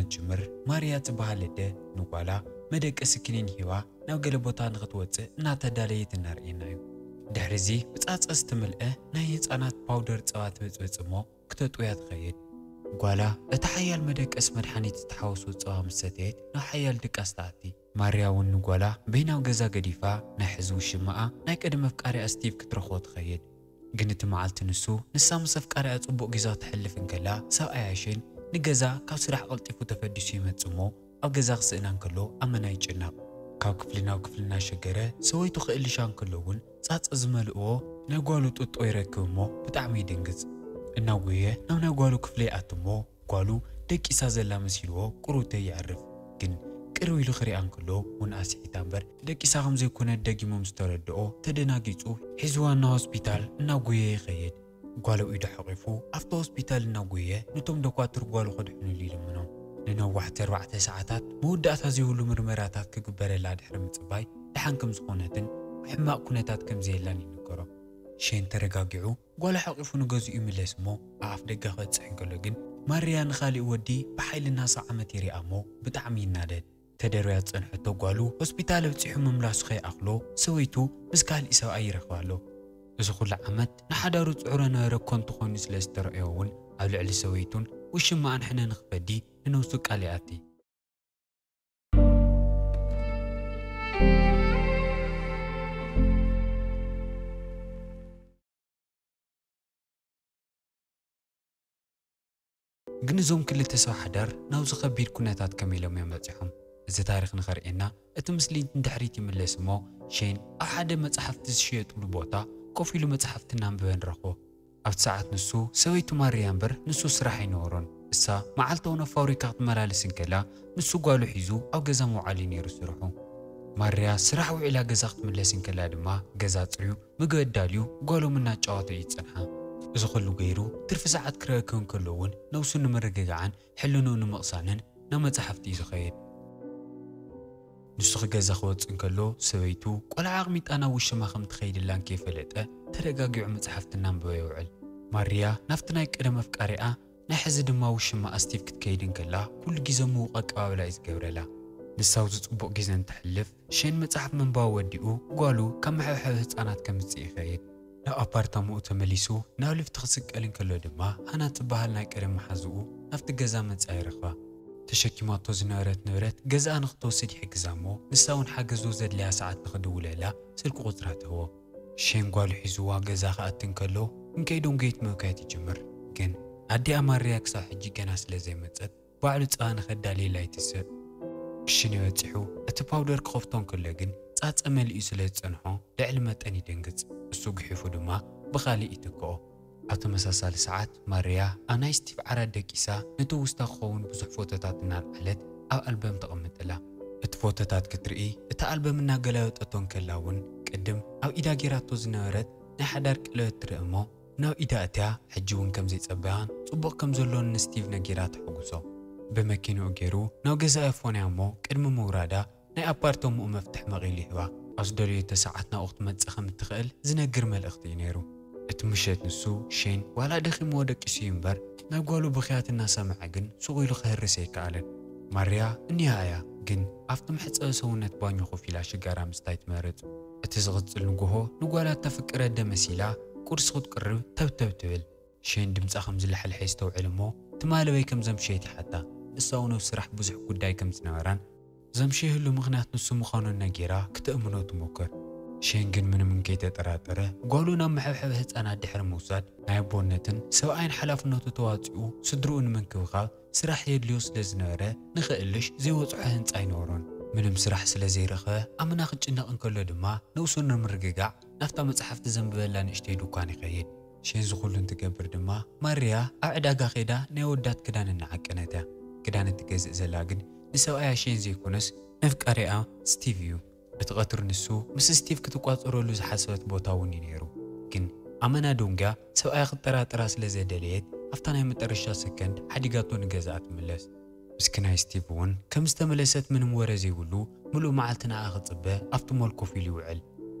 ትጅምር። ማርያ ትበሃል ኣደ ንጓላ መደቀሲ ክኒን ሂባ ናብ ገለ ቦታ ንኽትወጽእ እናተዳለየት እናርእየና እዩ። ድሕሪ እዚ ብጻጸ ዝተመልአ ናይ ህጻናት ፓውደር ጸባ ትብጽብጽ እሞ ክተጥውያ ትኸይድ። ጓላ እቲ ሓያል መደቀስ መድሓኒት ዝተሓወሶ ጸባ ምስ ሰተየት ናብ ሓያል ድቃስ ትኣቲ። ማርያ እውን ንጓላ በይናዊ ገዛ ገዲፋ ናይ ሕዚ ውሽማኣ ናይ ቀደም ኣፍቃሪኣ ስቲቭ ክትረኽቦ ትኸይድ። ግን እቲ መዓልቲ ንሱ ንሳ ምስ ኣፍቃሪኣ ጽቡቕ ግዜ ክተሕልፍ እንከላ ሰብኣያ ሼን ንገዛ ካብ ስራሕ ቀልጢፉ ተፈዲሱ ይመጽእ እሞ ኣብ ገዛ ክስእና እንከሎ ኣመና ይጭነቕ። ካብ ክፍሊ ናብ ክፍሊ እናሸገረ ሰበይቱ ክእልሻ እንከሎ እውን ጻጸ ዝመልእዎ ናይ ጓሉ ጡጦ ይረክብ እሞ ብጣዕሚ ይድንግጽ። እናጎየ ናብ ናይ ጓሉ ክፍሊ ይኣቱ እሞ ጓሉ ደቂሳ ዘላ መሲልዎ ቁሩብተይ የዕርፍ። ግን ቅርብ ኢሉ ክሪኣ እንከሎ እውን ኣስሒታ እምበር ደቂሳ ከም ዘይኮነት ደጊሙ ምስ ተረድኦ ተደናጊጹ ሒዝዋ ናብ ሆስፒታል እናጎየ ይኸይድ። ጓሉ ኢዱ ሓቒፉ ኣብቲ ሆስፒታል እናጎየ ነቶም ደኳትር ጓሉ ከድሕኑሉ ይልምኖም። ንነዋሕቲ ኣርባዕተ ሰዓታት መወዳእታ ዘይብሉ ምርመራታት ክግበረላ ድሕሪ ምጽባይ ደሓን ከም ዝኾነትን ኣብ ሕማቕ ኩነታት ከም ዘየላን ይንገሮ። ሼን ተረጋጊዑ ጓሉ ሓቒፉ ንገዝኡ ይምለስ እሞ ኣብ ኣፍ ደገ ክበጽሕ እንከሎ ግን ማርያ ንኻልእ ወዲ ብሓይሊ እናሰዓመት ይሪኣ እሞ ብጣዕሚ ይናደድ። ተደርብያ ዝጸንሐቶ ጓሉ ሆስፒታል ኣብጺሑ ምምላሱ ከይኣኽሎ ሰበይቱ ምስ ካሊእ ሰብኣይ ይረኽባ ኣሎ። እዚ ኩሉ ዓመት ንሓዳሩ ጽዕሮ ነበረ ከንቱ ኮይኑ ስለ ዝተረእዮ እውን ኣብ ልዕሊ ሰበይቱን ውሽማኣን ሕነ ንኽፈዲ ንነብሱ ቃል ይኣቲ። ግን እዞም ክልተ ሰብ ሓዳር ናብዚ ከቢድ ኩነታት ከመይ ኢሎም እዮም በጺሖም? እዚ ታሪኽ ንኸርእየና እቲ ምስሊ ንድሕሪት ይምለስ እሞ ሼን ኣብ ሓደ መጽሓፍቲ ዝሽየጥሉ ቦታ ኮፍ ኢሉ መጽሓፍቲ እናንበበ ንረኽቦ። ኣብቲ ሰዓት ንሱ ሰበይቱ ማርያ እምበር ንሱ ስራሕ ኣይነበሮን። እሳ መዓልታዊ ናብ ፋብሪካ ክትመላለስ እንከላ ንሱ ጓሉ ሒዙ ኣብ ገዛ ምውዓል እዩ ነይሩ ስርሑ። ማርያ ስራሕ ውዒላ ገዛ ክትምለስ እንከላ ድማ ገዛ ኣጽርዩ ምግቢ ኣዳልዩ ጓሎም እናጫወተ እዩ ዝጸንሓ። እዚ ኩሉ ገይሩ ትርፊ ሰዓት ክረክብ እንከሎ እውን ነብሱ ንምርግጋዕን ሕልንኡ ንምቕሳንን ናብ መጻሕፍቲ እዩ ዝኸይድ። ንሱ ክገዛ ክወጽእ እንከሎ ሰበይቱ ቆልዓ ኣቕሚጣ ናብ ውሽማ ከም ትኸይድላን ከይፈለጠ ተረጋጊዑ መጻሕፍቲ እናንበበ የውዕል። ማርያ ናብቲ ናይ ቀደም ኣፍቃሪኣ ናይ ሕዚ ድማ ውሽማኣ ስቲቭ ክትከይድ እንከላ ኩሉ ግዜ ምዉቕ ኣቀባብላ እዩ ዝገብረላ። ንሳ ኣብዚ ጽቡቕ ግዜ እንተሕልፍ ሼን መጽሓፍ ምንባቡ ወዲኡ ጓሉ ካብ መሐብሐቢ ህጻናት ከምጽእ ይኸይድ። ናብ ኣፓርታማኡ ተመሊሱ ናብ ሊፍት ክስቀል እንከሎ ድማ ሃና ትበሃል ናይ ቀደም መሓዝኡ ናብቲ ገዛ መጽኣ ይረኽባ። ተሸኪማቶ ዝነበረት ንብረት ገዛኣ ንክትወስድ ይሕግዛ እሞ ንሳ እውን ሓገዙ ዘድልያ ሰዓት ንክድውለላ ስልኪ ቁጽራ ትህቦ። ሼን ጓሉ ሒዝዋ ገዛ ክኣቲ እንከሎ እንከይዶም ገይት ምብካይ ትጅምር። ግን ኣዲኣ ማርያ ክሳብ ሕጂ ገና ስለ ዘይመጸት ባዕሉ ጸባ ንኸዳልየላ ይትስእ። ክሽነ በጺሑ እቲ ፓውደር ክኸፍቶ እንከሎ ግን ጻጸ መሊኡ ስለ ዝጸንሖ ልዕሊ መጠን ይድንግጽ። እሱ ጉሒፉ ድማ ብኻልእ ይትክኦ። ኣብ ተመሳሳሊ ሰዓት ማርያ ኣብ ናይ ስቲቭ ዓራት ደቂሳ ንትውስታ ክኸውን ብዙሕ ፎቶታት እናልዓለት ኣብ ኣልበም ተቐምጥላ። እቲ ፎቶታት ክትርኢ እቲ ኣልበም እናገላበጠቶ እንከላ እውን ቅድም ኣብ ኢዳ ጌራቶ ዝነበረት ናይ ሓዳር ቀለበት ትርኢ እሞ ናብ ኢዳ እትያ ሕጂ እውን ከም ዘይጸበያን ጽቡቕ ከም ዘሎን ንስቲቭ ነጊራ ተሐጉሶ። ብመኪንኡ ገይሩ ናብ ገዛ የፎንያ እሞ ቅድሚ ምውራዳ ናይ ኣፓርተምኡ መፍትሕ መቒሉ ይህባ። ኣብ ዝደለየቶ ሰዓት ናብኡ ክትመጽእ ከም እትኽእል ዝነግር መልእኽቲ እዩ ነይሩ። እቲ ምሸት ንሱ ሼን ዋላ ደኺምዎ ደቂሱ እዩ እምበር ናይ ጓሉ ብኽያት እናሰምዐ ግን ሱቕ ኢሉ ክህርስ ኣይከኣለን። ማርያ እኒኣ እያ ግን ኣብቲ መሕጸቢ ሰውነት ባኞ ኮፍ ኢላ ሽጋራ ምስታይ ትመርጽ። እቲ ዝቕጽል ንግሆ ንጓላ እተፍቅር ኣደ መሲላ ቁርሲ ክትቅርብ ተብተብ ትብል። ሼን ድምጻ ከም ዝለሓልሐ የስተውዕል እሞ ትማሊ በይ ከም ዘምሸየት ይሓታ። ንሳ እውን ኣብ ስራሕ ብዙሕ ጉዳይ ከም ዝነበራን ዘምሸየሉ ምኽንያት ንሱ ምዃኑን ነጊራ ክተእምኖ ትሞክር። ሼን ግን ምንም እንከይተጠራጠረ ጓሉ ናብ መሐብሐቢ ህጻናት ድሕሪ ምውሳድ ናይ ኣቦነትን ሰብኣይን ሓላፍነቱ ተዋጺኡ ስድርኡ ንምንክብኻብ ስራሕ የድልዮ ስለ ዝነበረ ንኽእልሽ ዘይወጽሖ ህንጻ ኣይነበሮን። ምንም ስራሕ ስለ ዘይረኸበ ኣመና ክጭነቕ እንከሎ ድማ ነብሱ ንምርግጋዕ ናብታ መጽሓፍቲ ዘንብበላ ንእሽተይ ድኳን ይኸይድ። ሸንዚ ኩሉ እንትገብር ድማ ማርያ ኣብ ዕዳጋ ከይዳ ናይ ኣወዳት ክዳን እናዓቀነት እያ። ክዳን እትገዝእ ዘላ ግን ንሰብኣያ ሸን ዘይኮነስ ነፍቃሪኣ ስቲቭ እዩ። እቲ ቀትሪ ንሱ ምስ ስቲቭ ክትቋጸረሉ ዝሓሰበት ቦታ እውን እዩ ነይሩ። ግን ኣመና ደንጉያ ሰብኣያ ክትጠራጠራ ስለ ዘደለየት ኣብታ ናይ መጠረሻ ሰከንድ ሓዲጋቶ ንገዛኣ ትምለስ። ምስኪናይ ስቲቭ እውን ከም ዝተመለሰት ምንም ወረ ዘይብሉ ምሉእ መዓልቲ ንዓኣ ክጽበ ኣብቲ ሞል ኮፍ ኢሉ ይውዕል።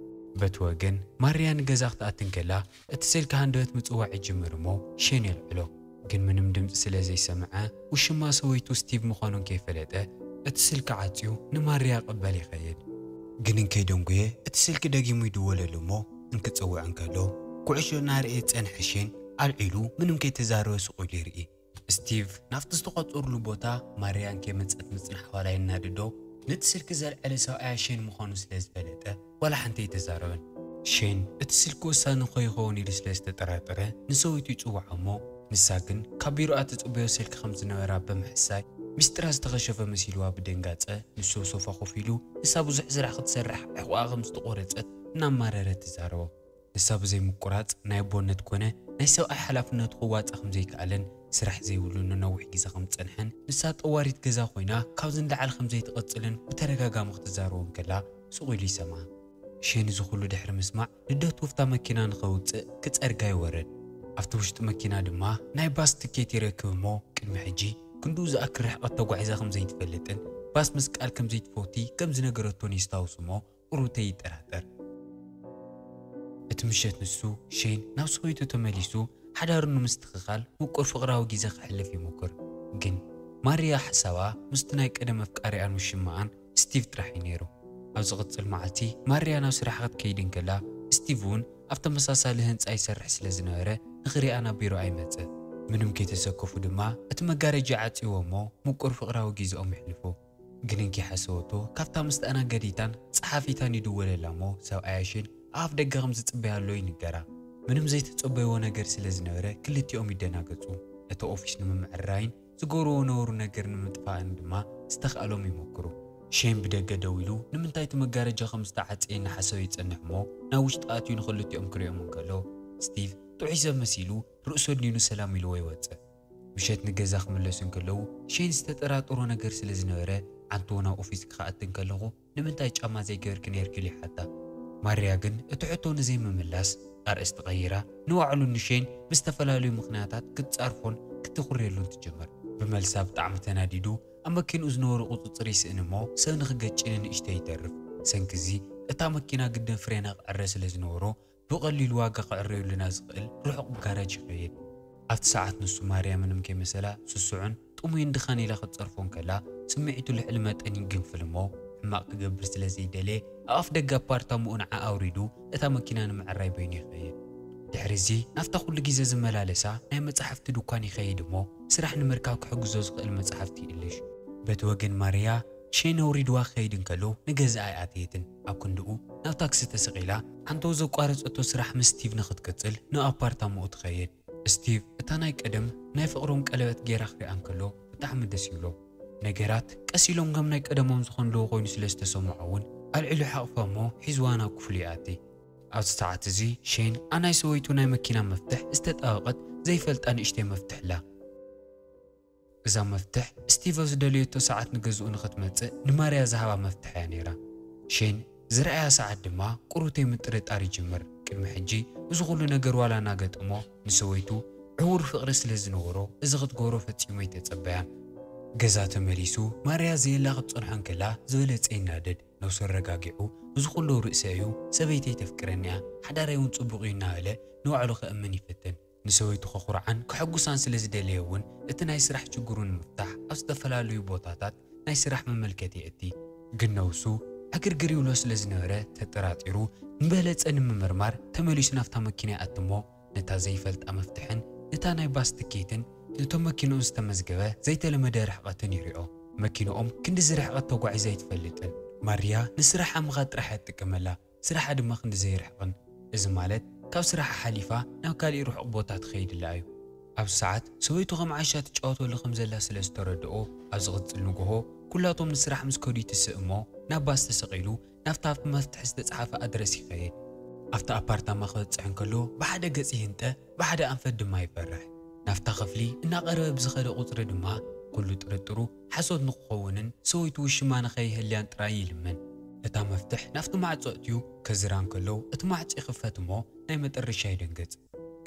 በቲ ወገን ማርያ ንገዛ ክትኣቲ እንከላ እቲ ስልኪ ሃንደበት ምጽዋዕ ይጅምር እሞ ሸን የልዕሎ። ግን ምንም ድምፂ ስለ ዘይሰምዐ፣ ውሽማ ሰበይቱ ስቲቭ ምዃኑ ከይፈለጠ፣ እቲ ስልኪ ዓፅዩ ንማርያ ቅበል ይኸይድ። ግን እንከይደንጉየ እቲ ስልኪ ደጊሙ ይድወለሉ እሞ፣ እንክፅውዕ እንከሎ፣ ኩዕሾ እናርኤ ዝፀንሐ ሼን ኣልዒሉ ምንም ከይተዛረበ ስቕ ኢሉ ይርኢ። ስቲቭ ናብቲ ዝተቖፀሩሉ ቦታ ማርያ እንከይመፀት ምፅናሕ ዋላ የናድዶ፣ ነቲ ስልኪ ዘልዐለ ሰብኣያ ሼን ምዃኑ ስለ ዝፈለጠ ዋላ ሓንቲ ኣይተዛረበን። ሼን እቲ ስልኪ ወሳኒ ከይኸውን ኢሉ ስለ ዝተጠራጠረ ንሰበይቱ ይፅውዓ እሞ፣ ንሳ ግን ካብ ቢሮኣ ትፅበዮ ስልኪ ከም ዝነበራ ብምሕሳይ፣ ምስጢራ ዝተኸሸፈ መሲልዋ ብደንጋፀ፣ ንሱ ኣብ ሶፋ ኮፍ ኢሉ ንሳ ብዙሕ ስራሕ ክትሰርሕ ዕቑኣ ከም ዝተቖረፀት እናማረረት ትዛረቦ። ንሳ ብዘይ ምቁራፅ ናይ ኣቦነት ኮነ ናይ ሰብኣይ ሓላፍነቱ ክዋፃእ ከም ዘይከኣለን፣ ስራሕ ዘይብሉ ንነዊሕ ግዜ ከም ዝፀንሐን፣ ንሳ ጠዋሪት ገዛ ኮይና ካብዚ ንላዕሊ ከም ዘይትቐፅልን ብተደጋጋሚ ክትዛረቦ እንከላ ስቕ ኢሉ ይሰምዓ። ሼን እዚ ኩሉ ድሕሪ ምስማዕ፣ ልደቱ ኣብታ መኪና ንኸውፅእ ክፀርጋ ይወርድ። ኣብቲ ውሽጢ መኪና ድማ ናይ ባስ ትኬት ይረክብ እሞ፣ ቅድሚ ሕጂ ክንድኡ ዝኣክል ርሕቐት ተጓዒዛ ከም ዘይትፈልጥን ባስ ምስቃል ከም ዘይትፈቲ ከም ዝነገረቶን የስታውስ እሞ፣ ቁሩብተይ ይጠራጠር። እቲ ምሸት ንሱ፣ ሼን፣ ናብ ሰበይቱ ተመሊሱ ሓዳሩ ንምስትኽኻል ምቁር ፍቕራዊ ግዜ ከሕልፍ ይሙክር። ግን ማርያ ሓሳባ ምስቲ ናይ ቀደም ኣፍቃሪኣን ውሽማኣን ስቲቭ ጥራሕ እዩ ነይሩ። ኣብ ዝቕጽል መዓልቲ ማርያ ናብ ስራሕ ክትከይድ እንከላ፣ ስቲቭ እውን ኣብ ተመሳሳሊ ህንጻ ይሰርሕ ስለ ዝነበረ ንኽሪኣ ናብ ቢሮ ኣይመጸን። ምንም ከይተሰከፉ ድማ እቲ መጋረጃ ዓጽይዎ እሞ ምቁር ፍቕራዊ ግዜኦም የሕልፉ። ግን እንኪ ሓሰወቶ ካብታ መስተኣናገዲታን ጸሓፊታን ይድወለላ እሞ ሰብኣያ ሼን ኣብ ኣፍ ደገ ከም ዝጽበያ ኣሎ ይንገራ። ምንም ዘይተጸበይዎ ነገር ስለ ዝነበረ ክልቲኦም ይደናገጹ። እቲ ኦፊስ ንምምዕራይን ዝገብርዎ ነበሩ ነገር ንምጥፋእን ድማ ዝተኽኣሎም ይሞክሩ። ሼን ብደገ ደው ኢሉ ንምንታይ እቲ መጋረጃ ከም ዝተዓጸየ እናሓሰበ ይጸንሕ እሞ ናብ ውሽጢ ኣትዩ ንኽልቲኦም ክሪኦም እንከሎ ስቲቭ ጥዑይ ሰብ መሲሉ ርእሱ ኣድኒኑ ሰላም ኢልዎ ይወጽእ። ምሸት ንገዛ ክምለሱ እንከለዉ ሼን ዝተጠራጠሮ ነገር ስለ ዝነበረ ዓንትዎ ናብ ኦፊስ ክኣቲ እንከለኹ ንምንታይ ጫማ ዘይገበርኪ ነይርኪ ኢሉ ይሓታ። ማርያ ግን እቲ ሕቶ ንዘይምምላስ ኣርእስቲ ቀይራ ንባዕሉ ንሼን ብዝተፈላለዩ ምኽንያታት ክትጻርፎን ክትኹርየሉን ትጅምር። ብመልሳ ብጣዕሚ ተናዲዱ ኣብ መኪንኡ ዝነበሩ ቁጽጽር ይስእን እሞ ሰብ ንኽገጭ ንንእሽተይ ይተርፍ። ሰንኪ እዚ እታ መኪና ግድን ፍሬና ክዕረ ስለ ዝነበሮ ብቐሊሉ ዋጋ ክዕረየሉ ናብ ዝኽእል ርሑቕ ጋራጅ ይኸይድ። ኣብቲ ሰዓት ንሱ ማርያ ምንም ከይመሰላ ስሱዕን ጥሙይን ድኻን ኢላ ክትጸርፎ እንከላ ስምዒቱ ልዕሊ መጠን ይግንፍል እሞ ሕማቕ ክገብር ስለ ዘይደለየ ኣብ ኣፍ ደገ ኣፓርታምኡ ንዓ ኣውሪዱ እታ መኪና ንምዕራይ በይኑ ይኸይድ። ድሕሪ እዚ ናብታ ኩሉ ግዜ ዝመላለሳ ናይ መጻሕፍቲ ድኳን ይኸይድ እሞ ስራሕ ንምርካብ ክሕግዞ ዝኽእል መጻሕፍቲ ይእልሽ። በቲ ወገን ማርያ ሼን ኣውሪድዋ ክኸይድ እንከሎ ንገዛኣ ኣይኣተየትን። ኣብ ክንድኡ ናብ ታክሲ ተሰቒላ ዓንተው ዘቋረጸቶ ስራሕ ምስ ስቲቭ ንኽትቅጽል ንኣፓርታምኡ ትኸይድ። ስቲቭ እታ ናይ ቀደም ናይ ፍቕሮም ቀለበት ጌራ ክሪኣ እንከሎ ብጣዕሚ ደስ ይብሎ። ነገራት ቀስ ኢሎም ከም ናይ ቀደሞም ዝኾንለዎ ኮይኑ ስለ ዝተሰምዖ እውን ኣልዒሉ ሓቕፋ እሞ ሒዝዋ ናብ ክፍሉ ይኣቲ። ኣብዚ ሰዓት እዚ ሼን ኣብ ናይ ሰበይቱ ናይ መኪና መፍትሕ ዝተጣበቐት ዘይፈልጣ ንእሽተይ መፍትሕ ኣላ። እዛ መፍትሕ ስቲቭ ኣብ ዝደለየቶ ሰዓት ንገዝኡ ንኽትመጽእ ንማርያ ዝሃባ መፍትሕ እያ ነይራ። ሼን ዝረኣያ ሰዓት ድማ ቁሩብተይ ምጥርጣር ይጅምር። ቅድሚ ሕጂ እዚ ኩሉ ነገር ዋላ እናገጠሞ ንሰበይቱ ዕዉር ፍቕሪ ስለ ዝነበሮ እዚ ክትገብሮ ፈጺሙ ኣይተጸበያን። ገዛ ተመሊሱ ማርያ ዘየላ ክትጸንሖ እንከላ ዝበለጸ ይናደድ። ነብሱ ኣረጋጊዑ እዚ ኩሉ ርእሰ እዩ ሰበይተይ ተፍቅረኒ እያ ሓዳረይ እውን ጽቡቕ እዩ እናበለ ንባዕሉ ከእምን ይፍትን። ንሰበይቱ ከኹርዓን ከሐጉሳን ስለ ዝደለየ እውን እቲ ናይ ስራሕ ሽግሩ ንምፍታሕ ኣብ ዝተፈላለዩ ቦታታት ናይ ስራሕ መመልከቲ የእቲ። ግን ነብሱ ዕግርግር ይብሎ ስለ ዝነበረ ተጠራጢሩ ንበለጸ ንምምርማር ተመሊሱ ናብታ መኪና ይኣቲ እሞ ነታ ዘይፈልጣ መፍትሕን ነታ ናይ ባስ ትኬትን ነቶም መኪንኡ ዝተመዝገበ ዘይተለመደ ርሕቐትን ይሪኦ። መኪንኦም ክንድዚ ርሕቐት ተጓዒዛ ኣይትፈልጥን። ማርያ ንስራሕ ኣምኻ ጥራሕ እያ ትጥቀመላ። ስራሓ ድማ ክንዲ ዘይርሕቕን። እዚ ማለት ካብ ስራሓ ሓሊፋ ናብ ካሊእ ርሑቕ ቦታ ትኸይድላ እዩ። ኣብዚ ሰዓት ሰበይቱ ከም ዓሻ ትጫወተሉ ከም ዘላ ስለ ዝተረድኦ ኣብ ዝቕጽል ንግሆ ኩላቶም ንስራሕ ምስ ከዱ ይትስእ እሞ ናብ ባስ ተሰቒሉ ናብታ ኣብቲ መፍትሒ ዝተጻሕፈ ኣድረስ ይኸይድ። ኣብቲ ኣፓርታማ ክበጽሕ እንከሎ ብሓደ ገጽ ይህንጠ ብሓደ ኣንፈት ድማ ይፈርሕ። ናብታ ክፍሊ እናቐረበ ብዝኸደ ቁጽሪ ድማ ኩሉ ጥርጥሩ ሓሶት ንክኸውንን ሰበይቱ ውሽማ ንኸይህልያን ጥራይ ይልምን። እታ መፍትሕ ናብቲ ማዕጾ እትዩ ከዝራ እንከሎ እቲ ማዕጾ ይኽፈት እሞ ናይ መጠረሻ ይደንግጽ።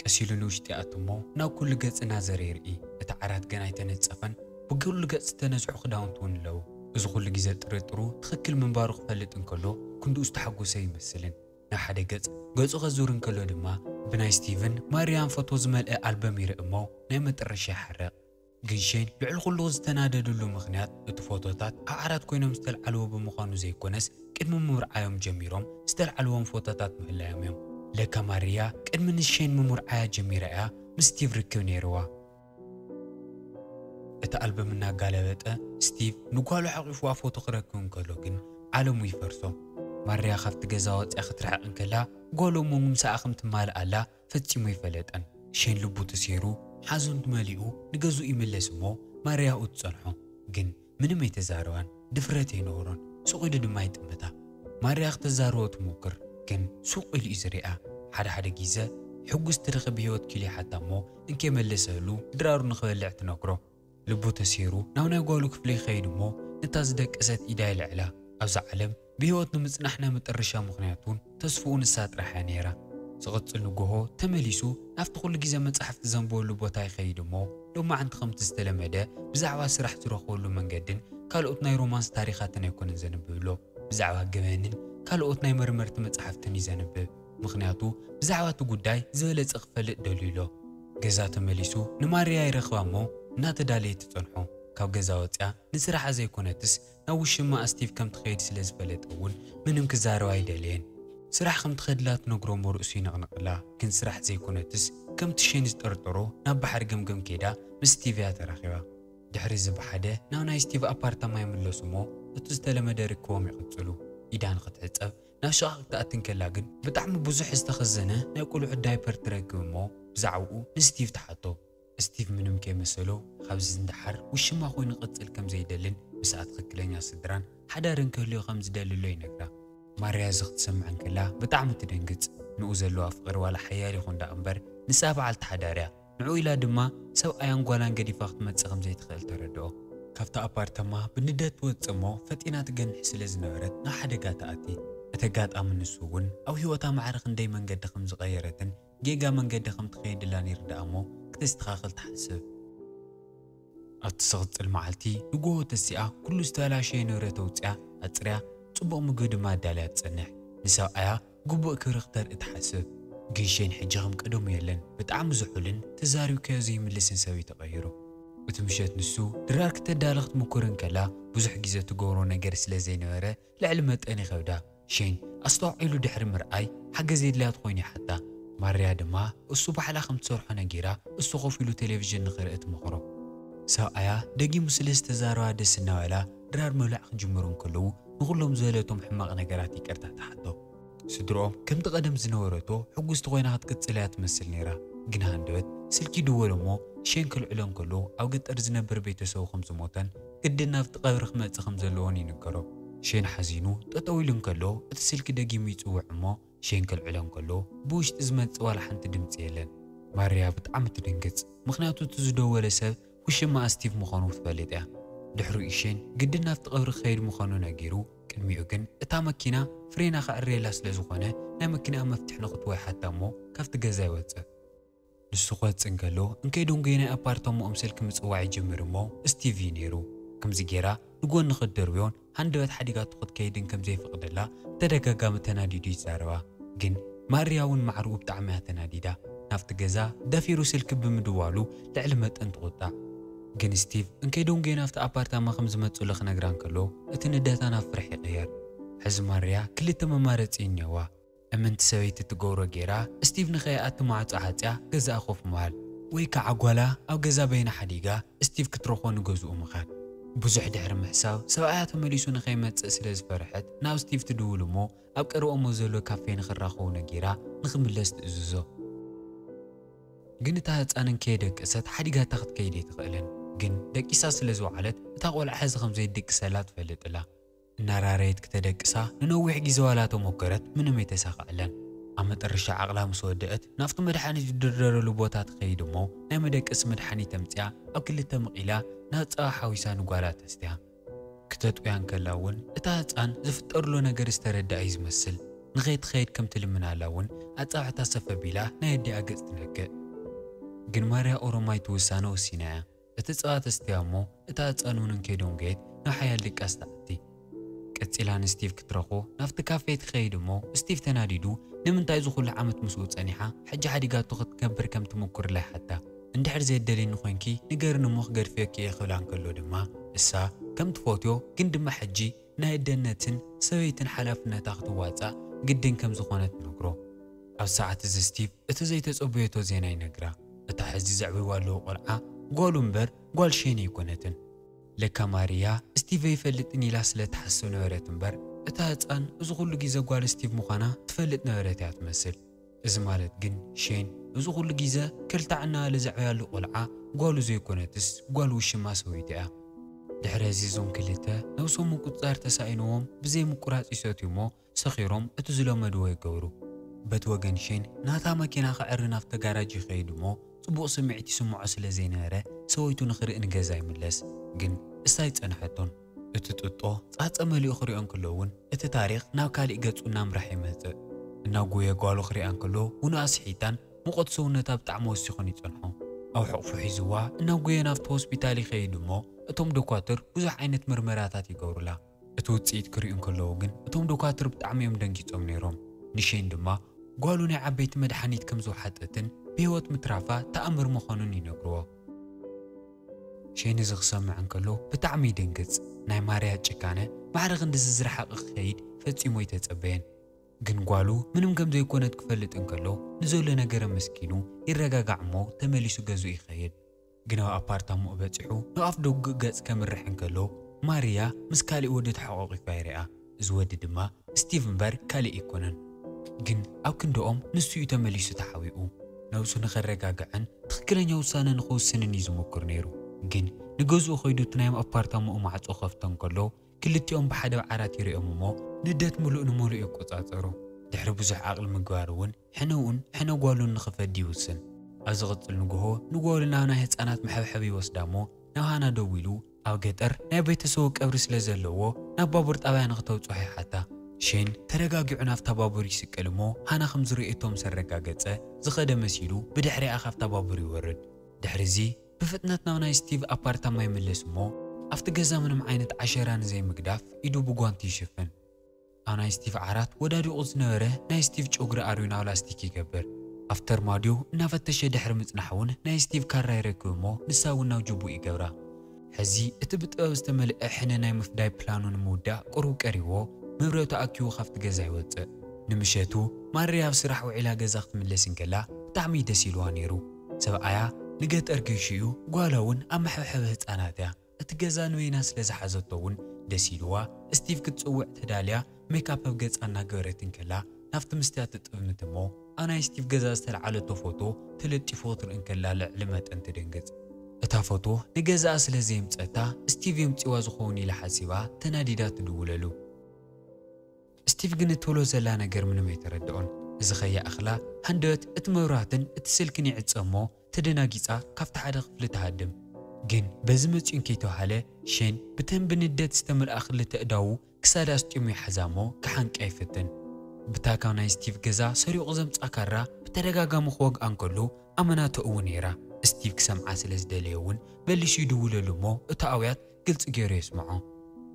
ቀስ ኢሉ ንውሽጢ ይኣቱ እሞ ናብ ኩሉ ገጽ እናዘረ ይርኢ። እቲ ዓራት ገና ኣይተነጸፈን። ብኩሉ ገጽ ዝተነዝሑ ክዳውንቲ እውን ኣለዉ። እዚ ኩሉ ግዜ ጥርጥሩ ትኽክል ምንባሩ ክፈልጥ እንከሎ ክንድኡ ዝተሓጎሰ ይመስልን ናብ ሓደ ገጽ ገጹ ከዙር እንከሎ ድማ ብናይ ስቲቭን ማርያን ፎቶ ዝመልአ ኣልበም ይርኢ እሞ ናይ መጠረሻ ይሓርቕ። ግን ሼን ልዕሊ ኩሉ ዝተናደደሉ ምኽንያት እቲ ፎቶታት ኣብ ዓራት ኮይኖም ዝተልዓልዎ ብምዃኑ ዘይኮነስ ቅድሚ ምምርዓዮም ጀሚሮም ዝተልዓልዎም ፎቶታት ምህላዮም እዮም። ለካ ማርያ ቅድሚ ንሼን ምምርዓያ ጀሚራ እያ ምስ ስቲቭ ርክብ ነይርዋ። እቲ ኣልበም እናጋለበጠ ስቲቭ ንጓሉ ሓቂፍዋ ፎቶ ክረክብ እንከሎ ግን ዓለሙ ይፈርሶ። ማርያ ካብቲ ገዛ ወፂኣ ክትርሕቕ እንከላ ጓሉ እሞ ምሳኣ ከም ትማልኣላ ፈጺሙ ኣይፈለጠን። ሼን ልቡ ተሰይሩ ሓዘን መሊኡ ንገዝኡ ይምለስ እሞ ማርያ ኣብኡ ትጸንሖ። ግን ምንም ኣይተዛረባን፣ ድፍረት ኣይነበሮን፣ ሱቕ ኢሉ ድማ ይጥምታ። ማርያ ክተዛርቦ ትሞክር፣ ግን ሱቕ ኢሉ እዩ ዝሪኣ። ሓደ ሓደ ግዜ ሕጉስ ትረኽብ ህይወት ኪሉ ይሓታ እሞ እንከይመለሰሉ ድራሩ ንኽበልዕ ትነግሮ። ልቡ ተሰይሩ ናብ ናይ ጓሉ ክፍሊ ይኸይድ እሞ ነታ ዝደቀሰት ኢዳ ይልዕላ። ኣብዛ ዓለም ብህይወት ንምጽናሕ ናይ መጠረሻ ምኽንያት እውን ተስፍኡ ንሳ ጥራሕ እያ ነይራ። ዝቕጽል ንጎሆ ተመሊሱ ናብቲ ኩሉ ግዜ መጻሕፍቲ ዘንብበሉ ቦታ ይኸይድ እሞ ሎማዓንቲ ከምቲ ዝተለመደ ብዛዕባ ስራሕ ዝረኽበሉ መንገድን ካልኦት ናይ ሮማንስ ታሪኻትን ኣይኮነን ዘንብብ ኣሎ። ብዛዕባ ገበንን ካልኦት ናይ መርመርቲ መጻሕፍትን እዩ ዘንብብ። ምኽንያቱ ብዛዕባ እቲ ጉዳይ ዝበለጸ ክፈልጥ ደልዩ ኣሎ። ገዛ ተመሊሱ ንማርያ ይረኽባ እሞ እናተዳለየት ትጸንሖ። ካብ ገዛ ወጺኣ ንስራሓ ዘይኮነትስ ናብ ውሽማኣ ስቲቭ ከም ትኸይድ ስለ ዝፈለጠ እውን ምንም ክዛረብ ኣይደለየን። ስራሕ ከም ትኸድላ ትነግሮ እሞ ርእሱ ይንቕንቕላ። ግን ስራሕ ዘይኮነትስ ከምቲ ሼን ዝጠርጠሮ ናብ ባሕሪ ገምገም ከይዳ ምስ ስቲቭ እያ ተራኺባ። ድሕሪ እዚ ብሓደ ናብ ናይ ስቲቭ ኣፓርታማ ይምለሱ እሞ እቲ ዝተለመደ ርክቦም ይቕጽሉ። ኢዳ ንኽትሕጸብ ናብ ሽቓቕ ክትኣቲ እንከላ ግን ብጣዕሚ ብዙሕ ዝተኸዘነ ናይ ቆልዑ ዳይፐር ትረክብ እሞ ብዛዕባኡ ንስቲቭ ትሓቶ። ስቲቭ ምንም ከይመሰሎ ካብዚ ንደሓር ውሽማ ኮይኑ ክቕጽል ከም ዘይደልን ምስኣ ትኽክለኛ ስድራን ሓዳርን ክህልዮ ከም ዝደሊ ኣሎ ይነግራ። ማርያ እዚ ክትሰምዕ እንከላ ብጣዕሚ ትደንግጽ። ንኡ ዘለዋ ፍቕሪ ዋላ ሓያል ይኹን ደኣ እምበር ንሳ በዓልቲ ሓዳር እያ። ንዕኡ ኢላ ድማ ሰብኣያን ጓላን ገዲፋ ክትመጽእ ከም ዘይትኽእል ተረድኦ። ካብቲ ኣፓርታማ ብንደት ትወጽእ እሞ ፈጢና ትገንሕ ስለ ዝነበረት ናብ ሓደጋ ትኣቲ። እቲ ኣጋጣሚ ንሱ እውን ኣብ ህይወታ ማዕረ ክንደይ መንገዲ ከም ዝቐየረትን ጌጋ መንገዲ ከም ትኸይድላን ይርድኣ እሞ ክተስተኻኽል ትሓስብ። ኣብቲ ዝቕጽል መዓልቲ ንጎሆ ተሲኣ ኩሉ ዝተበላሸየ ንብረት ኣውጺኣ ኣጽርያ ጽቡቕ ምግቢ ድማ ኣዳልያ ትጸንሕ። ንሰብኣያ ግቡእ ክብሪ ክተርኢ ትሓስብ። ግን ሼን ሕጂ ከም ቀደሙ የለን። ብጣዕሚ ዝሑልን ተዛሪብካዮ ዘይምልስን ሰብ እዩ ተቐይሩ። እቲ ምሸት ንሱ ድራር ክተዳሊ ክትምኩር እንከላ ብዙሕ ግዜ ትገብሮ ነገር ስለ ዘይነበረ ልዕሊ መጠን ይኸብዳ። ሼን ኣስተውዒሉ ድሕሪ ምርኣይ ሓገዝ የድልያ ትኾይኑ ይሓታ። ማርያ ድማ እሱ ባዕላ ከም ትሰርሖ ነጊራ እሱ ኮፍ ኢሉ ቴሌቪዥን ንኽርኢ ትመኽሮ። ሰብኣያ ደጊሙ ስለ ዝተዛረባ ደስ እናበላ ድራር ምብላዕ ክጅምሩ እንከለዉ ንኹሎም ዝበለቶም ሕማቕ ነገራት ይቅርታ ትሓቶ። ስድርኦም ከምቲ ቀደም ዝነበረቶ ሕጉስቲ ኮይና ክትቅጽል እያ ትመስል ነይራ። ግን ሃንደበት ስልኪ ይድወል እሞ ሼን ክልዕሎ እንከሎ ኣብ ገጠር ዝነብር ቤተሰቡ ከም ዝሞተን ግድን ናብቲ ቀብሪ ክመጽእ ከም ዘለዎን ይንገሮ። ሼን ሓዚኑ ጠጠው ኢሉ እንከሎ እቲ ስልኪ ደጊሙ ይጽውዕ እሞ ሼን ክልዕሎ እንከሎ ብውሽጢ ዝመጽእ ዋላ ሓንቲ ድምጺ የለን። ማርያ ብጣዕሚ ትድንግጽ። ምኽንያቱ እቲ ዝደወለ ሰብ ውሽማ ስቲቭ ምዃኑ ትፈልጥ እያ። ድሕሪኡ ሼን ግድን ናብቲ ቀብሪ ክኸይድ ምዃኑ ነጊሩ፣ ቅድሚኡ ግን እታ መኪና ፍሬና ከዕርየላ ስለ ዝኾነ ናይ መኪናኣ መፍትሕ ንኽትወይ ሓታ እሞ ካብቲ ገዛ ይወጽእ። ንሱ ክወጽእ እንከሎ እንከይ ዶንጎ ናይ ኣፓርታማኦም ስልኪ ምጽዋዕ ይጅምር እሞ ስቲቭ እዩ ነይሩ። ከምዚ ጌራ ንጎኒ ክትደርብዮን ሃንደበት ሓዲጋቶ ክትከይድን ከም ዘይፈቕደላ ብተደጋጋሚ ተናዲዱ ይዛረባ። ግን ማርያ እውን ማዕርኡ ብጣዕሚ እያ ተናዲዳ። ናብቲ ገዛ ደፊሩ ስልኪ ብምድዋሉ ልዕሊ መጠን ትቑጣዕ። ግን ስቲቭ እንከይ ዶንጎ ናብቲ ኣፓርታማ ከም ዝመጽሉ ክነግራ እንከሎ እቲ ንደታ ናብ ፍርሒ ይቕየር። ሕዚ ማርያ ክልተ መማረጺ እኒአዋ። እምንቲ ሰበይቲ ትገብሮ ጌራ ስቲቭ ንኸይኣቲ ማዕጾ ዓጽያ ገዛኣ ኮፍ ምባል፣ ወይ ከዓ ጓላ ኣብ ገዛ በይና ሓዲጋ ስቲቭ ክትረኽቦ ንገዝኡ ምኻድ። ብዙሕ ድሕሪ ምሕሳብ ሰብኣያ ተመሊሱ ንኸይመጽእ ስለ ዝፈርሐት ናብ ስቲቭ ትድውል እሞ ኣብ ቀረበሞ ዘሎ ካፌ ንኽራኸቡ ነጊራ ንኽምለስ ትእዝዞ። ግን እታ ህፃን እንከየደቀሰት ሓዲጋታ ክትከይድ ኣይትኽእልን። ግን ደቂሳ ስለ ዝወዓለት እታ ቆልዓ ሕዚ ከም ዘይድቅሰላ ትፈልጥላ። እናራረየት ክተደቅሳ ንነዊሕ ግዜ ዋላ ተሞከረት፣ ምንም ኣይተሳኽዐለን። ኣብ መጠረሻ ዓቕላ ምስ ወደአት ናብቲ መድሓኒት ዝድርደረሉ ቦታ ትኸይድ እሞ ናይ መደቀሲ መድሓኒት ኣምፅኣ ኣብ ክልተ መቒላ ናብ ፀባ ሓዊሳ ንጓላ ተስትያ። ክተጥውያ እንከላ እውን እታ ህፃን ዝፍጠርሎ ነገር ዝተረድኣ እዩ ዝመስል። ንኸይትኸይድ ከም ትልምናላ እውን ኣፃብዕታ ሰፍ ኣቢላ ናይ ኣዲኣ ገፅ ትነክእ። ግን ማርያ ኦሮማይ ትውሳነ ወሲና እያ። እቲ ጸባ ተስትያ እሞ እታ ህጻን እውን እንከይደንጎየት ናብ ሓያል ድቃስ ትኣቲ። ቀጺላ ንስቲቭ ክትረኽቦ ናብቲ ካፌ ትኸይድ እሞ፣ ስቲቭ ተናዲዱ፣ "ንምንታይ እዚ ኩሉ ዓመት ምስኡ ጸኒሓ? ሕጂ ሓዲጋቶ ክትገብር ከም ትምኩርላ ይሓታ። እንድሕር ዘየደልየኒ ኮይንኪ ንገርኒ እሞ ክገድፈኪ እየ" ክብላ እንከሎ ድማ፣ እሳ ከም ትፈትዮ ግን ድማ ሕጂ ናይ ኣደነትን ሰበይትን ሓላፍነታ ክትዋጻእ ግድን ከም ዝኾነ ትነግሮ። ኣብ ሰዓት እዚ ስቲቭ እቲ ዘይተጸበየቶ ዜና ይነግራ። እታ ሕዚ ዘዕብይዋ ኣለዉ ቆልዓ ጓሉ እምበር ጓል ሼን ኣይኮነትን። ለካ ማርያ ስቲቭ ኣይፈልጥን ኢላ ስለ ትሓስብ ነበረት እምበር፣ እታ ህጻን እዚ ኩሉ ግዜ ጓል ስቲቭ ምዃና ትፈልጥ ነበረት እያ ትመስል። እዚ ማለት ግን ሼን እዚ ኩሉ ግዜ ክልተ ዕና ለዘዕብያሉ ቆልዓ ጓሉ ዘይኮነትስ ጓል ውሽማ ሰበይቱ እያ። ድሕሪ እዚ እዞም ክልተ ነብሶም ምቁጽጻር ተሳኢንዎም ብዘይ ምቁራጽ ይሰትዩ እሞ ሰኺሮም እቲ ዝለመድዎ ይገብሩ። በቲ ወገን ሼን ናታ መኪና ከዕሪ ናብቲ ጋራጅ ይኸይድ እሞ ጽቡቕ ስምዒት ይስምዖ ስለ ዘይነበረ ሰበይቱ ንኽርኢ ንገዛ ይምለስ። ግን እሳ ኣይጸንሐቶን። እቲ ጥጦ ጻጸ መሊኡ ክሪኦ እንከሎ እውን እቲ ታሪኽ ናብ ካሊእ ገጹ እናምራሕ ይመጽእ። እናጎየ ጓሉ ክሪኣ እንከሎ ውንኣ ስሒታን ሙቐት ሰውነታ ብጣዕሚ ወሲኹን ይጸንሖ። ኣብ ሕቑፉ ሒዝዋ እናጎየ ናብቲ ሆስፒታል ይኸይድ እሞ እቶም ዶኳትር ብዙሕ ዓይነት ምርመራታት ይገብሩላ። እቲ ውጽኢት ክሪኡ እንከለዉ ግን እቶም ዶኳትር ብጣዕሚ እዮም ደንጊጾም ነይሮም። ንሼን ድማ ጓሉ ናይ ዓበይቲ መድሓኒት ከም ዝወሓጠትን ብህይወት ምትራፋ ተኣምር ምዃኑን ይነግርዎ። ሼን እዚ ክሰምዕ እንከሎ ብጣዕሚ ይድንግጽ። ናይ ማርያ ጭካነ ማዕረ ክንድዚ ዝረሓቐ ክኸይድ ፈጺሙ ኣይተጸበየን። ግን ጓሉ ምንም ከም ዘይኮነት ክፈልጥ እንከሎ ንዘሎ ነገር ኣመስጊኑ ይረጋጋዕ እሞ ተመሊሱ ገዝኡ ይኸይድ። ግን ኣብ ኣፓርታምኡ በጺሑ ንኣፍ ደጉ ገጽ ከምርሕ እንከሎ ማርያ ምስ ካሊእ ወዲ ተሓቋቒፋ ይርኣ። እዚ ወዲ ድማ ስቲቭ እምበር ካሊእ ኣይኮነን። ግን ኣብ ክንድኦም ንሱ እዩ ተመሊሱ ተሓቢኡ። ነብሱ ንኸረጋግዕን ትኽክለኛ ውሳነ ንኽውስንን እዩ ዝምኩር ነይሩ። ግን ንገዝኡ ከይዱ እቲ ናይ ኣፓርታምኡ ማዕጾ ከፍቶ እንከሎ ክልቲኦም ብሓደ ብዓራት ይርእዮም እሞ ንደት ምሉእ ንምሉእ ይቆጻጸሩ። ድሕሪ ብዙሕ ዓቕሊ ምግባር እውን ሕነኡን ሕነ ጓሉን ንኽፈዲ ይውስን። ኣብ ዝቕጽል ንግሆ ንጓሉ ናብ ናይ ህጻናት መሐብሐቢ ይወስዳ እሞ ናብ ሃና ደዊሉ ኣብ ገጠር ናይ ቤተሰቡ ቀብሪ ስለ ዘለዎ ናብ ባቡር ጣብያ ንኽተውጽሖ ይሓታ። ሼን ተረጋጊዑ ናብታ ባቡር ይስቅል እሞ ሃና ከም ዝርእየቶ ምስ ኣረጋገጸ ዝኸደ መሲሉ ብድሕሪኣ ካብታ ባቡር ይወርድ። ድሕሪ እዚ ብፍጥነት ናብ ናይ ስቲቭ ኣፓርታማ ይምለስ እሞ ኣብቲ ገዛ ምንም ዓይነት ዓሸራ ንዘይምግዳፍ ኢዱ ብጓንቲ ይሽፍን። ኣብ ናይ ስቲቭ ዓራት ወዳዲቑ ዝነበረ ናይ ስቲቭ ጨጉሪ ኣርዩ ናብ ላስቲክ ይገብር። ኣብቲ ኣርማድዮ እናፈተሸ ድሕሪ ምጽናሕ እውን ናይ ስቲቭ ካራ ይረክብ እሞ ንሳ እውን ናብ ጅቡእ ይገብራ። ሕዚ እቲ ብጥበብ ዝተመልአ ሕነ ናይ ምፍዳይ ፕላኑ ንምውዳእ ቁሩብ ቀሪብዎ መብረቱ ኣኪቡ ካብቲ ገዛ ይወጽእ። ንምሸቱ ማርያ ኣብ ስራሕ ውዒላ ገዛ ክትምለስ እንከላ ብጣዕሚ ደስ ኢልዋ ነይሩ። ሰብኣያ ንገጠር ገይሹ እዩ፣ ጓላ እውን ኣብ መሐብሐቢ ህጻናት እያ። እቲ ገዛ ንበይና ስለ ዝሓዘቶ እውን ደስ ኢልዋ ስቲቭ ክትጽውዕ ተዳልያ ሜካፕ ኣብ ገጻ እናገበረት እንከላ ናብቲ መስትያት ትጥምት እሞ ኣብ ናይ ስቲቭ ገዛ ዝተልዓለቶ ፎቶ ተለጢፉ ክትርኢ እንከላ ልዕሊ መጠን ትድንግጽ። እታ ፎቶ ንገዛኣ ስለ ዘየምጸታ ስቲቭ የምጺዋ ዝኸውን ኢላ ሓሲባ ተናዲዳ ትድውለሉ። ስቲቭ ግን እትብሎ ዘላ ነገር ምንም ኣይተረድኦን። እዚ ከይኣኽላ ሃንደበት እቲ መብራህትን እቲ ስልክን ይዕጸ እሞ ተደናጊጻ ካብቲ ሓደ ክፍሊ ትሃድም። ግን በዚ መጺኡን ከይተባህለ ሼን ብተን ብንደት ዝተመልኣ ክልተ እዳዉ ክሳዳ ኣስጢሙ ይሓዛ እሞ ክሓንቃ ይፍትን። ብታ ካብ ናይ ስቲቭ ገዛ ሰሪቑ ዘምጻ ካራ ብተደጋጋሚ ክወግኣ እንከሎ ኣመናቶ እውን ነይራ። ስቲቭ ክሰምዓ ስለ ዝደለየ እውን መሊሱ ይድውለሉ እሞ እቲ ኣውያት ግልጺ ገይሩ የስምዖ።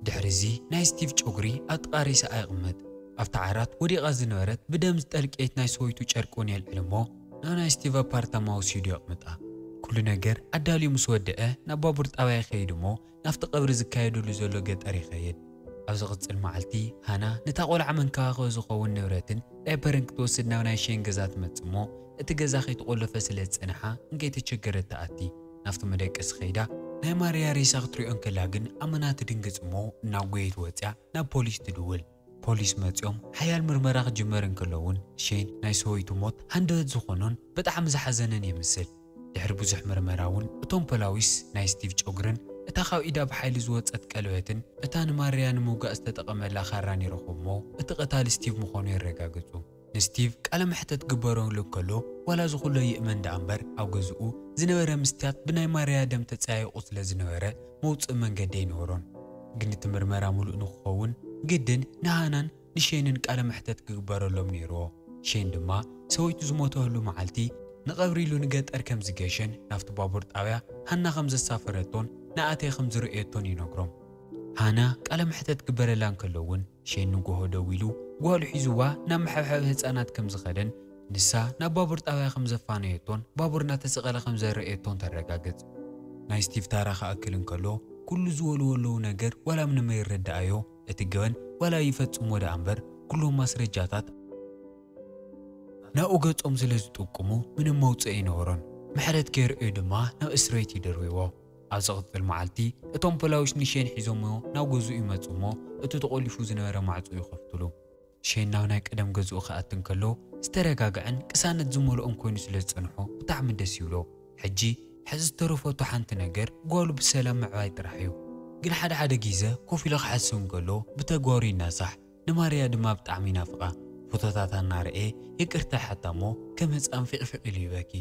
ድሕሪ እዚ ናይ ስቲቭ ጨጉሪ ኣብ ጥቓ ሬሳኣ የቕምጥ። ኣብቲ ዓራት ወዲቓ ዝነበረት ብደም ዝጠልቀየት ናይ ሰበይቱ ጨርቂ እውን የልዕል እሞ ናብ ናይ ስቲቭ ኣፓርታማ ወሲዱ የቕምጣ። ኩሉ ነገር ኣዳልዩ ምስ ወደአ ናብ ባቡር ጣብያ ይኸይድ እሞ ናብቲ ቀብሪ ዝካየደሉ ዘሎ ገጠር ይኸይድ። ኣብ ዝቕጽል መዓልቲ ሃና ነታ ቆልዓ መንከባኸቢ ዝኸውን ንብረትን ዳይፐርን ክትወስድ ናብ ናይ ሼን ገዛ ትመጽእ እሞ እቲ ገዛ ከይተቖለፈ ስለ ዝጸንሓ እንከይተቸገረት ትኣቲ። ናብቲ መደቀሲ ከይዳ ናይ ማርያ ሬሳ ክትሪኦ እንከላ ግን ኣመና ትድንግጽ እሞ እናጎየት ወጽያ ናብ ፖሊስ ትድውል። ፖሊስ መጺኦም ሓያል ምርመራ ክጅመር እንከሎ እውን ሼን ናይ ሰበይቱ ሞት ሃንደበት ዝኾኖን ብጣዕሚ ዝሓዘነን ይምስል። ድሕሪ ብዙሕ ምርመራ እውን እቶም ፖላዊስ ናይ ስቲቭ ጨጉርን እታ ካብ ኢዳ ብሓይሊ ዝወጸት ቀለበትን እታ ንማርያ ንምውጋእ ዝተጠቐመላ ካራን ይረኽቡ እሞ እቲ ቀታሊ ስቲቭ ምዃኑ የረጋግጹ። ንስቲቭ ቃለ መሕተት ክግበረሉ እንከሎ ዋላ እዚ ኩሎ ይእመን ደኣ እምበር ኣብ ገዝኡ ዝነበረ ምስትያት ብናይ ማርያ ደም ተጸያይቑ ስለ ዝነበረ መውጽኢ መንገዲ ኣይነበሮን። ግን እቲ ምርመራ ምሉእ ንክኸውን ግድን ንሃናን ንሼንን ቃለ መሕተት ክግበረሎም ነይርዎ። ሼን ድማ ሰበይቱ ዝሞተሉ መዓልቲ ንቐብሪ ኢሉ ንገጠር ከም ዝገሸን ናብቲ ባቡር ጣብያ ሃና ከም ዘሳፈረቶን ንኣተየ ከም ዝርእየቶን ይነግሮም። ሃና ቃለ መሕተት ክበረላ እንከሎ እውን፣ ሼን ንጎሆ ደዊሉ ጓሉ ሒዝዋ ናብ መሐብሐቢ ህፃናት ከም ዝኸደን ንሳ ናብ ባቡር ጣብያ ከም ዘፋነየቶን ባቡር እናተሰቐለ ከም ዘረእየቶን ተረጋግፅ። ናይ ስቲቭ ታራ ክኣክል እንከሎ፣ ኩሉ ዝወልወለዉ ነገር ዋላ ምንም ኣይረዳኣዮ። እቲ ገበን ዋላ ይፈጽሞ ደኣ እምበር፣ ኩሎም ማስረጃታት ናብኡ ገጾም ስለ ዝጥቁሙ ምንም መውጽኢ ኣይነበሮን። ምሕረት ከይርእዩ ድማ ናብ እስር ቤት ይድርብዎ። ኣብ ዝቕጽል መዓልቲ እቶም ፖላዊስ ንሼን ሒዞምዎ ናብ ገዝኡ ይመጹ እሞ፣ እቲ ተቖሊፉ ዝነበረ ማዕጾ ይኸፍትሉ። ሼን ናብ ናይ ቀደም ገዝኡ ክኣቲ እንከሎ ዝተረጋግዐን ቅሳነት ዝመልኦን ኮይኑ ስለ ዝጸንሖ ብጣዕሚ ደስ ይብሎ። ሕጂ ሕዚ ዝተረፈቶ ሓንቲ ነገር ጓሉ ብሰላም ምዕባይ ጥራሕ እዩ። ግን ሓደ ሓደ ግዜ ኮፍ ኢሉ ክሓስብ እንከሎ ብተግባሩ ይናሳሕ። ንማርያ ድማ ብጣዕሚ ይናፍቓ። ፎቶታታ እናረኤ ይቅርታ ይሓታ እሞ ከም ህፃን ፊቕፊቕ ኢሉ ይበኪ።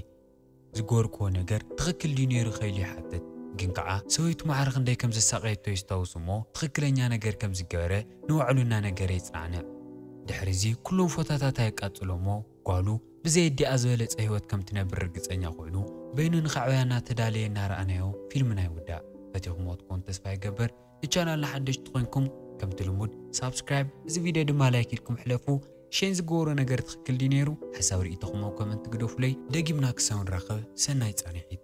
ዝገበርክዎ ነገር ትኽክል ድዩ ነይሩ ከኢሉ ይሓትት። ግን ከዓ ሰበይቱ ማዕረ ክንደይ ከም ዘሳቐየቶ የስታውስ እሞ ትኽክለኛ ነገር ከም ዝገበረ ንባዕሉ እናነገረ ይፅናዕንዕ። ድሕሪ እዚ ኩሎም ፎቶታታ የቃፅሎ እሞ ጓሉ ብዘይ ኣዲኣ ዝበለፀ ህይወት ከም ትነብር ርግፀኛ ኮይኑ በይኑ ንኸዕብያ እናተዳለየ እናረኣናዮ ፊልምና ይውዳእ። ፈቲኹምዎ ትኾኑ ተስፋ ይገብር። ንቻናልና ሓደሽቲ ኮይንኩም ከምቲ ልሙድ ሳብስክራይብ፣ እዚ ቪድዮ ድማ ላይክ ኢልኩም ሕለፉ። ሼን ዝገበሮ ነገር ትኽክል ድዩ ነይሩ? ሓሳብ ርእይቶኹም ኣብ ኮመንት ግደፉለይ። ደጊምና ክሳብ ንራኸብ ሰናይ ፃንሒት።